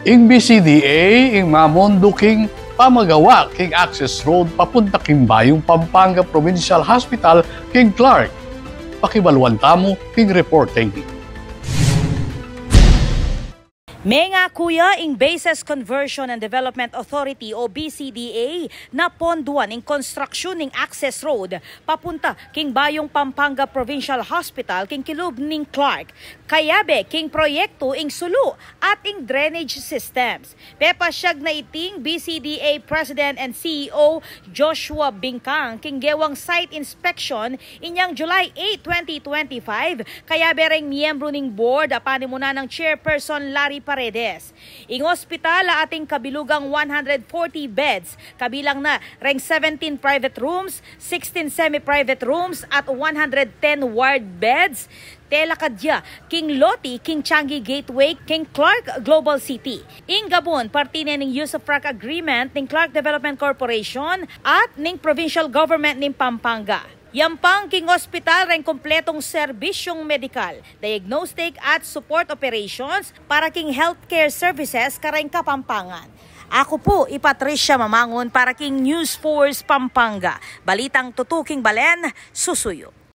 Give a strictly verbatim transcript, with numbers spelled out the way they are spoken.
Ing B C D A ing mamundu king pamagawa king access road papunta king Bayong Pampanga Provincial Hospital king Clark. Pakibaluan tamu king reporting. Mengaku ya ing Bases Conversion and Development Authority o B C D A na ponduan ing konstruksyun ning access road papunta king Bayong Pampanga Provincial Hospital king kilub ning Clark. Kayabe king proyektu ing sulu at ing drainage systems. Pepasyag na iting B C D A President and C E O Joshua Bingkang king gewang site inspection inyang July eight, twenty twenty-five, kayabe reng miyembru ning board a panimunan nang Chairperson Larry Paredes. Ing ospital a atin kabilugang one hundred forty beds, kabilang na reng seventeen private rooms, sixteen semi-private rooms, at one hundred ten ward beds, telakad ya king lote king Changi Gateway king Clark Global City. Ing gabun, parti ne ning usufruct agreement ning Clark Development Corporation at ning provincial government ning Pampanga. Yampang king ospital reng kumpletung serbisyung medikal, diagnostic at support operations para king healthcare services kareng Kapampangan. Aku pu i Patricia Mamangun para king News Force Pampanga. Balitang tutuking balen, susuyu.